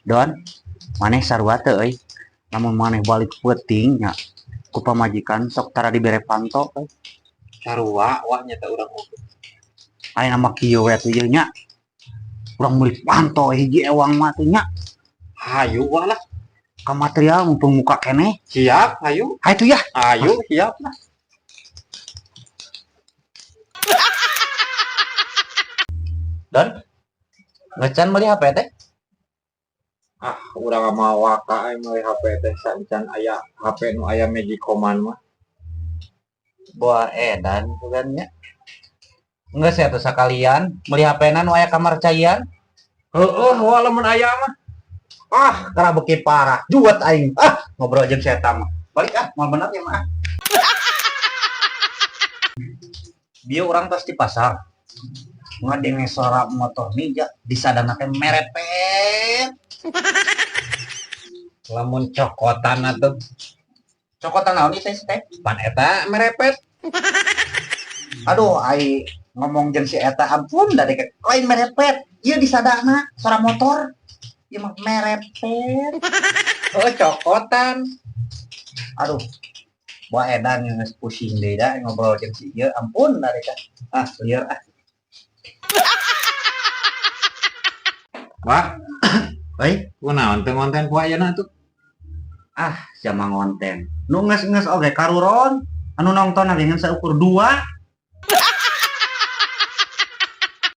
Don, maneh sarua teu euy? Lamun maneh balik peuting nya ku pamajikan sok tara dibere panto euy. Sarua, wah, nyata urang oge. Ayeuna mah kieu we atuh ieu nya. Urang meuli panto hiji ewang mah tuh nya. Hayu, wah lah. Ka material mumpung muka keneh. Siap, hayu. Hayu tuh ya. Ayo, siap lah. Don, ngecan meuli HP teh? Ah, urang mah waka euy meuli HP teh saencan aya HP nu aya Magic Command mah. Boa edan bukan nya. Geus atuh sakalian meuli HP-na nu aya kamar caian. Heueuh, wah, lamun aya mah. Ah, karena beki parah. Juet aing. Ah, ngobrol jeung si eta mah. Balik ah, moal bener ya mah. Bieu urang tos di pasar. Ngadenge suara motor Ninja disadana teh merepet. Lamun cokotan atuh. Cokotan naon ieu teh teh? Pan eta merepet. Aduh, ai ngomong jeung si eta ampun dari ke lain merepet. Ieu disadana suara motor. Ieu mah merepet. Oh, cokotan. Aduh. Wah, edan geus pusing deui da ngobrol jeung si ieu, ampun dari ka. Ah, lieur ah. Wah, Euy, kunaon teu ngonten poe ayeuna tuh? Ah, sia mah ngonten. Nu geus-geus oge karuron, anu nongton ge ngan saukur 2.